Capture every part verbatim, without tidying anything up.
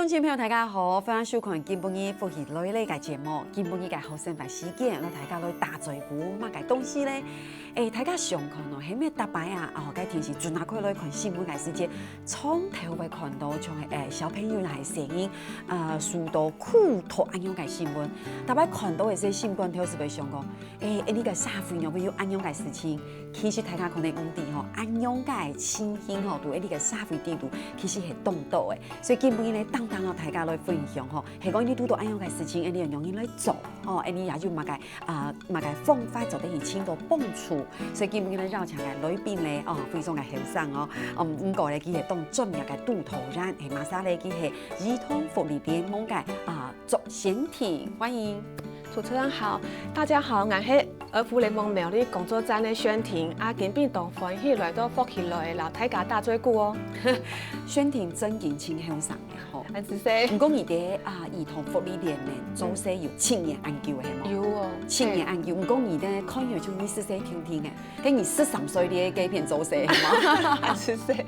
觀眾朋友，大家好，歡迎收看今晡日福氣來了个節目。今晡日个好生活時間，摎大家來打嘴鼓，麼个東西呢？誒，大家想看哦，係毋係逐擺啊，哦，該電視轉啊開來看新聞个時節，常透會看到像誒小朋友還係細人，呃，受到苦毒恁樣个新聞。逐擺看到个這新聞，頭時會想講，誒，誒，這个社會若會有恁樣个事情，其實大家可能毋知吼，恁樣个情形吼，在這个社會底肚，其實係當多个。 所以今晡日呢，當當哦，大家來分享吼，係講你堵到恁樣个事情，恁樣仰般來做，吼，恁樣也有麼个啊，麼个方法做得去尋到幫助。所以今晡日呢，邀請个來賓呢，哦，非常个後生哦，嗯，毋過呢，佢係當專業个督導員，係麼儕呢？佢係兒童福利聯盟个啊，周璇婷，歡迎。主持人好，大家好，𠊎係 兒福聯盟苗栗工作站个璇婷，啊今晡日當歡喜來到福氣來了，摎大家打嘴鼓哦。璇婷真經盡後生个吼。恁仔細。毋過你在啊兒童福利聯盟做事有七年恁久係無？有哦。七年恁久，毋過你在看起來就二十歲定定个，該你十三歲个該片做事係無？恁仔細。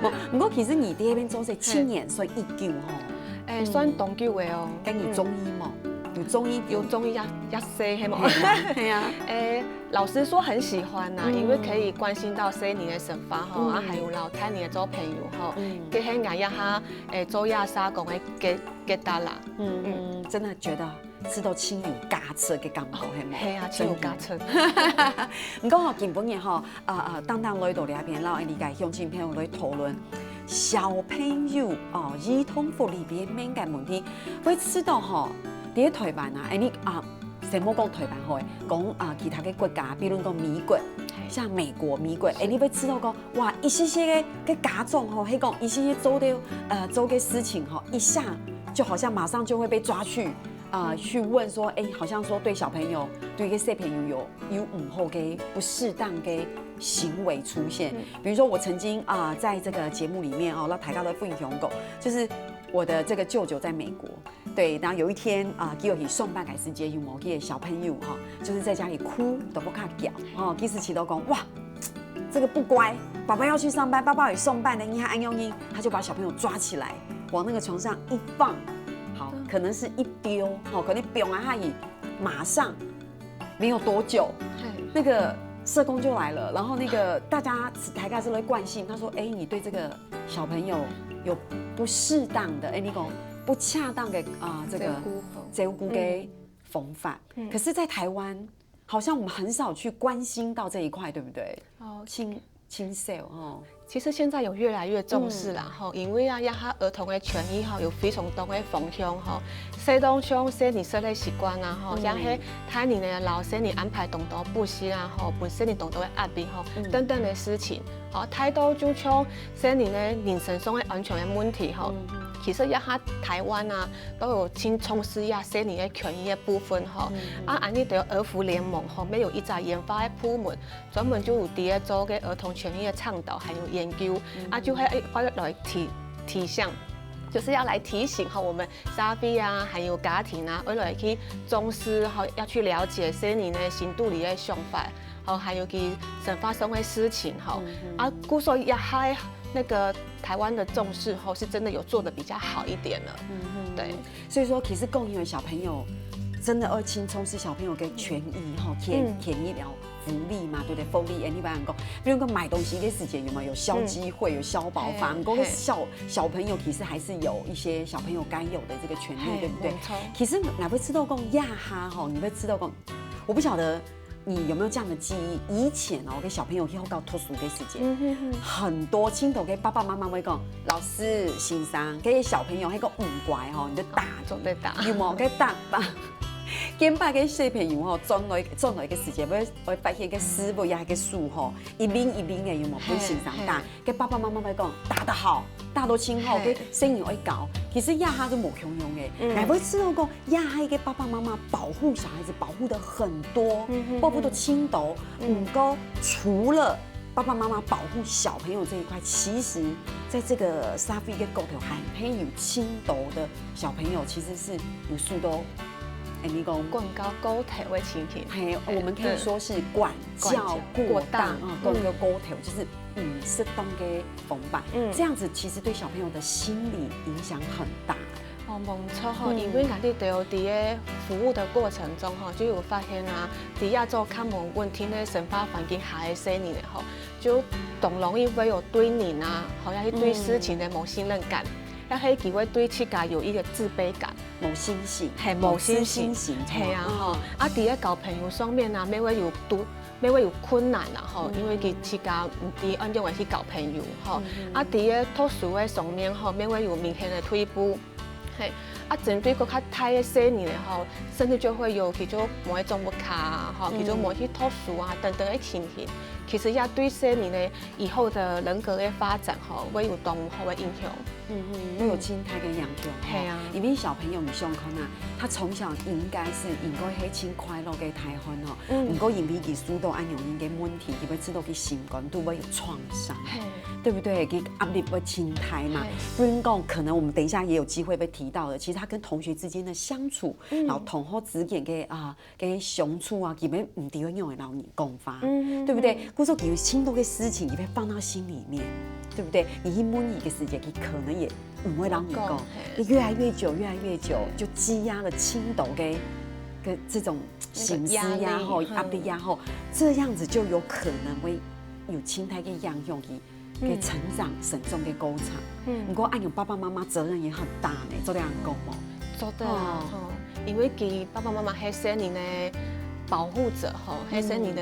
無，毋過其實你在該片做事七年算已久吼。誒，算當久个哦。該你中意無？有中意有中意一一些係無？係啊，係啊。誒，老實說很喜歡吶，因為可以關心到細人个生活吼，啊還有摎大人个做朋友吼，這係𠊎這下誒做這社工个个个大啦。嗯，真的覺得知道盡有價值个感覺係無？係啊，盡有價值。毋過吼，今晡日吼，呃呃，當當來到這片，摎𠊎俚个鄉親朋友來討論小朋友哦，兒童福利方面个問題，會知道吼，在台灣啊，誒你啊，先莫講台灣好誒，講啊其他个國家，比如講美國，像美國、美國，誒你會知道講，哇，一些些个个家長吼，係講一些些做个呃做个事情吼，一下就好像馬上就會被抓去。 啊，去問說，誒，好像說對小朋友，對一個小朋友有有毋好个、不適當个行為出現。比如說，我曾經啊，在這個節目裡面哦，摎大家來分享過，就是我的這個舅舅在美國，對，然後有一天啊，佢去上班个時節，有無佢个小朋友哈，就是在家裡哭，都毋敢叫，哦，佢就知道講，哇，這個不乖，爸爸要去上班，爸爸也上班的，你還恁樣，他就把小朋友抓起來，往那個床上一放，好，可能是一丟，好，可能丟啊，他也馬上沒有多久，那個社工就來了，然後那個大家大家是來關心，他說，哎，你對這個小朋友有不適當的，哎，你講不恰當的啊，這個照顧个方法，可是在台灣。 好像我們很少去關心到這一塊，對不對？哦，青青少哦。其實現在有越來越重視啦，吼，因為啊，這下兒童个權益吼有非常多个方向吼，細當像細人食个習慣啊，吼，也係大人呢摎細人安排當多補習啊，吼，分細人當多个壓力吼，等等个事情，吼，大多就像細人个人身上个安全个問題吼，其實這下台灣啊都有盡重視這細人个權益个部分吼，啊，恁呢就有兒福聯盟吼，乜有一隻研發个部門，專門就有在該做个兒童權益个倡導還有研究，啊，就係愛來提提醒，就是要來提醒吼，我們社會啊，還有家庭啊，愛來去重視吼，要去了解細人个心肚裡个想法，吼，還有佢生活上个事情吼，啊，故所這下那個台灣的重視吼，是真的有做得比較好一點了，對。 所以說，其實講起來小朋友，真的愛盡重視小朋友个權益吼，權權益了福利嘛，對不對？福利，哎，你不然講，比如講買東西个時間有沒有有消基會、有消保法？不過小小朋友其實還是有一些小朋友該有的這個權利，對不對？其實你會知道講，呀哈吼，你會知道講，我不曉得 你有沒有這樣的記憶？以前哦，个小朋友去學校讀書个時間，很多盡多个爸爸媽媽會講，老師、先生，个小朋友該個毋乖吼，你就打，總得打。有無？該打吧。見擺个小朋友吼，轉來轉來个時間，會會發現个書包也个書吼，一零一零个有無？分先生打，个爸爸媽媽會講打得好，打到盡好，个聲音會高。其實這下就無共樣个，哪會知道講 也係个爸爸媽媽保護小孩子，保護的很多，保護到盡多。嗯，毋過除了爸爸媽媽保護小朋友這一塊，其實在這個社會个角度，還還有盡多的小朋友其實是有受到哎，你講管教過頭个情形。嘿，我们可以说是管教过当，管教过当。啊，管教过头，就是，嗯，适当的方法。嗯。这样子其实对小朋友的心理影响很大。哦，无错吼，嗯。因为𠊎兜在个服务的过程中吼，就有发现啊，在亚洲看门稳定的生活环境下个生理的吼，就当容易会有对人啊，好像是对事情的无信任感，嗯。也是机会对自家有一个自卑感。无信心。嘿，哦，无信心。失信心，嘿啊，吼。吼。啊，在个交朋友上面啊，也会有堵，也会有困难啊，吼，嗯。因为佢自家毋知安怎样去交朋友，吼。嗯。啊，在个读书个上面，吼，也会有明显的退步。嘿，啊，针对个较大个生理的吼，甚至就会有，佢就无去上屋下啊，吼，嗯。佢就无去读书啊，等等个情形，其实也对生理的以后的人格的发展吼，会有当毋好个影响。 嗯嗯，都有心态个影响吼。嘿啊。因为小朋友你想看啊，他从小应该是应该是真快乐个大汉吼，嗯。毋过因为佢受到恁样个问题，佢会知道佢心肝都会有创伤，嘿。对不对？佢压力会真大嘛。嘿。不然讲，可能我们等一下也有机会被提到的，其实他跟同学之间的相处，嗯。然后同学之间个啊， 个相处啊，根本毋知要仰般摎人讲话，嗯，嗯，对不对？嗯。故所佢有真多个事情，佢会放到心里面，对不对？你去问佢个时节，佢可能也毋会摎人讲，讲，嘿。你越来越久，越来越久，就积压了真多个，个这种心事呀，那个压力，吼，嗯。压力呀，吼，这样子就有可能会有心态个影响佢 个成长、成长个过程。嗯。毋过，恁样爸爸妈妈责任也很大呢，做得恁样讲无？做得啊，哦。吼，因为佢爸爸妈妈係細人个保护者吼，嗯。係細人个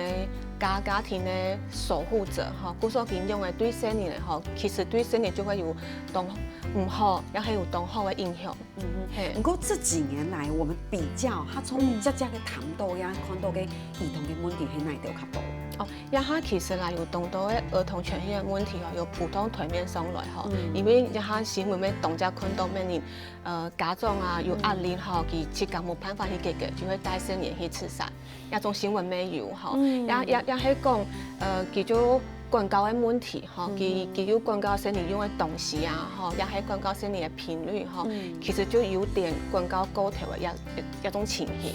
家，家庭个守护者吼，故所佢仰般个对細人个吼，其实对細人就会有当毋好，也係有当好个影响。 嗯哼。嘿。不过这几年来，我们比较，他从嗯。这这个谈到呀，看到个儿童个问题，係哪一条较多？哦，这下其实啦，有当多个儿童权益个问题哦，有浮到台面上来吼，嗯。因为这下新闻也当常看到，面临，呃，家长啊，有压力吼，嗯。佢自家无办法去解决，就会带細人去自杀。 这种新闻也有吼，嗯。也，也，也係讲，呃，佢就管教个问题吼，嗯。佢，佢有管教細人用个东西啊，吼，也係管教細人个频率吼，嗯。其实就有点管教过头个这，这种情形。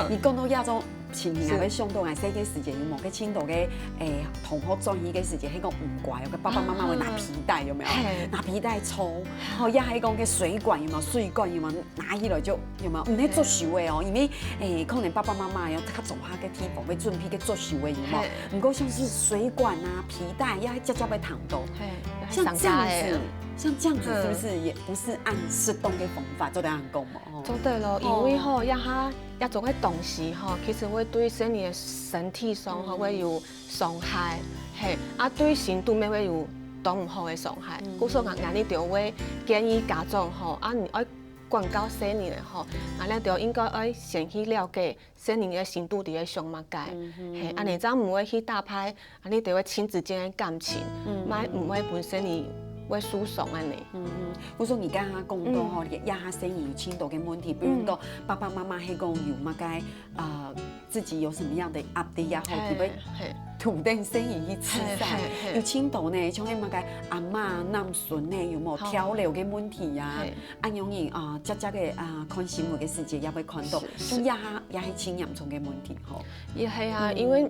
你讲到这种情形，是。𠊎想到𠊎細个时节有无？个真多个，诶，同学转去个时节，迄个毋乖，个爸爸妈妈会拿皮带，啊。有没有？嘿。拿皮带抽，吼，也係讲个水管有没有？水管有没有？ 拿起来就，有没有？毋係做秀个哦，因为，诶，可能爸爸妈妈要較早下个地方，要准备个做秀个，有没有？嘿。毋过像是水管啊、皮带，要接接个糖豆。嘿，像这样子，还上架欸。像这样子是不是也不是按适当个方法，做得恁讲嘛？哦。做得咯，哦。因为吼，这下，这种个东西吼，其实会对身体个身体上吼，嗯。会有伤害，嘿，啊，对心肚也会有当毋好个伤害。嗯。故所讲，俺呢就会建议家长吼，啊，你爱 管教細人个吼，啊，你就应该爱先去了解細人个心肚底个想么个，嗯哼。嘿，安尼正毋会去打败，安尼就会亲子间个感情，嗯，莫毋会本身你会受伤安尼。嗯哼，我说你刚刚讲到吼，嗯。你个压下声音有真多个问题，比如讲，嗯。爸爸妈妈迄讲有么个，呃，自己有什么样的压力啊，吼，嘿，就会嘿。突然声音去吃饭，嘿，嘿，嘿。有真多呢，像迄么个阿嬷、男孙呢，有无？好。跳楼个问题呀，嘿。 恁容易啊，接接个啊，看新闻个时节也会看到，是，是。就也，也是真严重个问题吼。也系啊，嗯。因为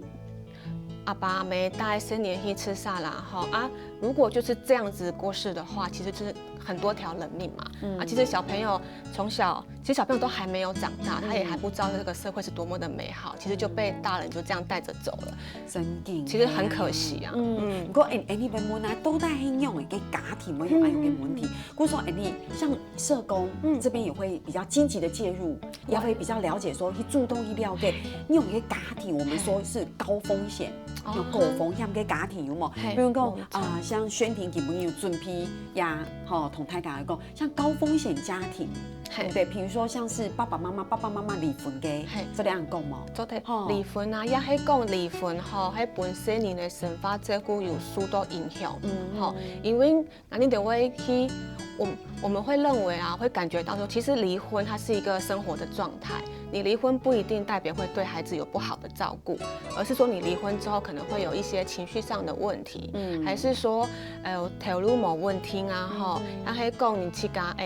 阿爸阿姆带細人去自杀啦，吼啊，如果就是这样子过世的话，其实就是很多条人命嘛。嗯。啊，其实小朋友从小，其实小朋友都还没有长大，嗯。他也还不知道这个社会是多么的美好，其实就被大人就这样带着走了。真的。其实很可惜啊。嗯。嗯。不过，哎，哎，你问问啊，到底是哪个家庭会有恁样个问题？嗯。故所，哎，你像 社工，嗯。这边也会比较积极的介入，也会比较了解说，去主动去了解，因为有些家庭我们说是高风险，哦。有高风险个家庭有无？嘿，比如讲，没错。啊，像宣婷今晡日有准备呀，吼，同大家来讲，像高风险家庭，嘿。对不对？比如说像是爸爸妈妈，爸爸妈妈离婚个，嘿。这样讲无？做得，吼。离婚啊，也是讲离婚吼，还本身你的生活照顾有受到影响，嗯。吼，因为 那你就会去，我，我们会认为啊，会感觉到说，其实离婚它是一个生活的状态，你離婚不一定代表會對孩子有不好的照顧，而是說你離婚之後可能會有一些情緒上的問題，嗯，還是說，呃，頭路無穩定啊，吼，嗯，抑係講你自家个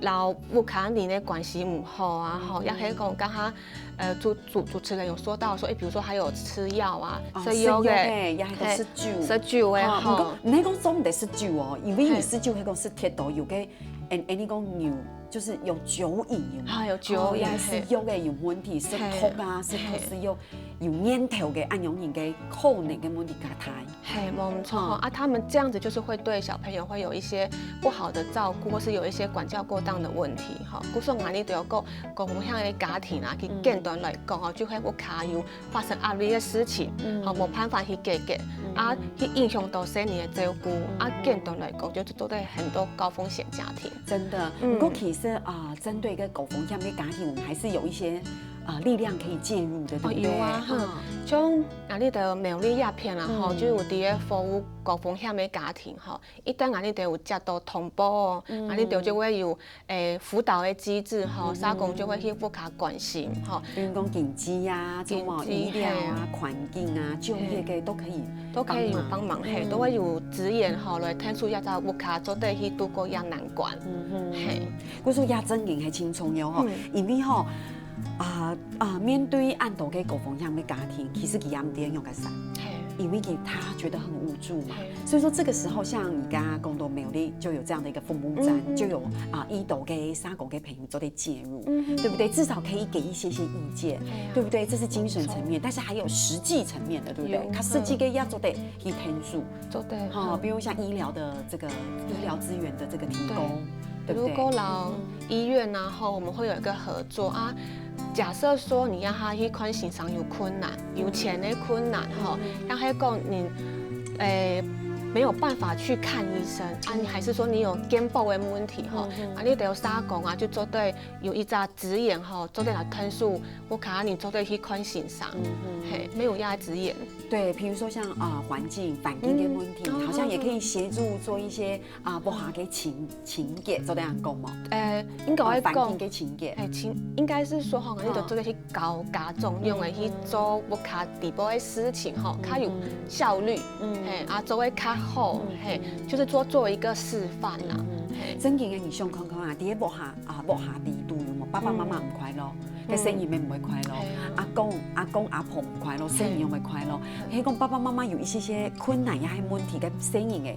摎屋下人个關係毋好啊，吼，抑係講剛剛，呃，主主主持人有說到說，誒，比如說還有吃藥啊，哦，食藥个，食藥个，抑係講食酒，食酒个，吼，吼，毋過毋係講做毋得食酒哦，因為你食酒係講食忒多，有个，and and你講有，就是有酒癮，有無？啊，有酒癮，哦，抑係食藥个有問題，食毒啊，食毒食藥。 有念頭个恁樣人个可能个問題較大。嘿，無錯，啊，他們這樣子就是會對小朋友會有一些不好的照顧，或是有一些管教過當的問題，吼。故所𠊎等就有講，講有恁樣个家庭啊，佢簡單來講吼，就係屋下有發生壓力个事情，吼，無辦法去解決，啊，去影響到細人个照顧，啊，簡單來講，就做得很多高風險家庭。真的，不過其實啊，針對一個高風險个家庭，我們還是有一些 啊，力量可以介入的，對不對？哦，有啊，哈。像𠊎等个苗栗這片啦，吼，就有在服務高風險个家庭，吼，一旦𠊎等有接到通報哦，𠊎等就會有，誒，輔導个機制，吼，社工就會去屋下關心，吼。比如講經濟啊，經濟，醫療啊，環境啊，就業个都可以，都可以有幫忙，嘿，都會有資源，吼，來𢯭手這隻屋下做得去度過這難關，嘿。 故所也真經係真重要吼，因為吼，啊啊，面對恁多个高風險个家庭，其實佢也毋知愛仰般个生，因為佢他覺得很無助嘛。所以說這個時候，像你剛剛講到苗栗就有這樣的一個服務站，就有啊，一多个社工个朋友做得介入，對不對？至少可以給一些些意見，對不對？這是精神層面，但是還有實際層面的，對不對？有，較實際个也做得去𢯭手。 做得，吼，比如像醫療的這個醫療資源的這個提供，對不對？如果摎醫院啊，吼，我們會有一個合作啊。假設說你要他去看先生有困難，有錢的困難，吼，抑係講你，誒，沒有辦法去看醫生啊，你還是說你有健保的問題，吼，啊，你就有社工啊，就做得有一隻資源，吼，做得來𢯭手，屋下人做得去看先生，嘿，沒有這資源。 對，比如說像啊，環境環境个問題，好像也可以協助做一些啊，屋下个清清潔，做得恁樣講無？呃，應該會講，環境个清潔，哎，清應該是說吼，你就做得去教家長用个去做屋下底部个事情吼，較有效率，嘿，啊，做會較好，嘿，就是做做一個示範啦，嘿。真經个，你想看看啊，佇个屋下啊，屋下底肚有無？爸爸媽媽毋快樂， 該細人也毋會快樂。阿公、阿公、阿婆毋快樂，細人也毋會快樂。係講爸爸媽媽有一些些困難也係問題，該細人誒，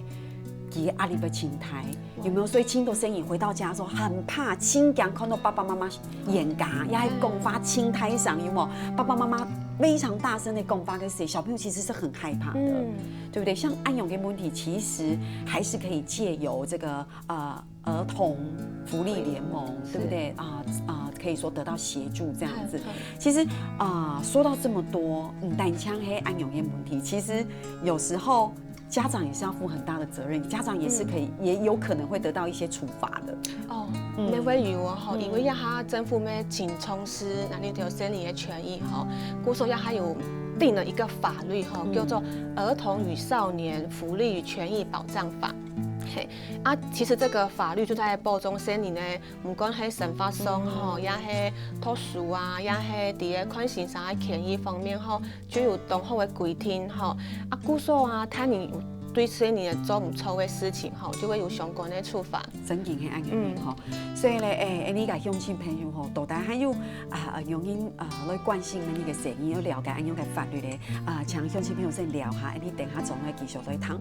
佢个壓力會盡大，有沒有？所以盡多細人回到家的時候很怕，盡驚看到爸爸媽媽冤家，也係講話盡大聲，有沒有？爸爸媽媽非常大聲的講話，該些小朋友其實是很害怕的，對不對？像恁樣个問題，其實還是可以藉由這個呃 兒童福利聯盟，對不對？啊啊，可以說得到協助這樣子。其實啊，說到這麼多，毋單淨係恁樣个問題，其實有時候家長也是要負很大的責任，家長也是可以，也有可能會得到一些處罰的。哦，也會有哦，吼，因為這下政府乜盡重視𠊎等細人个權益吼，故所這下有定了一個法律吼，叫做《兒童與少年福利與權益保障法》。嘿， 啊，其實這個法律就在保障細人呢，毋管係生活上吼，也係讀書啊，也係佇个看先生个權益方面吼，就有當好个規定吼。啊，故所啊，他人有對細人做毋著个事情吼，就會有相關个處罰。真經係恁樣个吼。所以呢，誒，恁樣个鄉親朋友吼，到底還有啊，有人啊來關心恁樣个細人，有了解恁樣个法律咧，啊，請鄉親朋友先尞下，恁樣等下轉來繼續來談。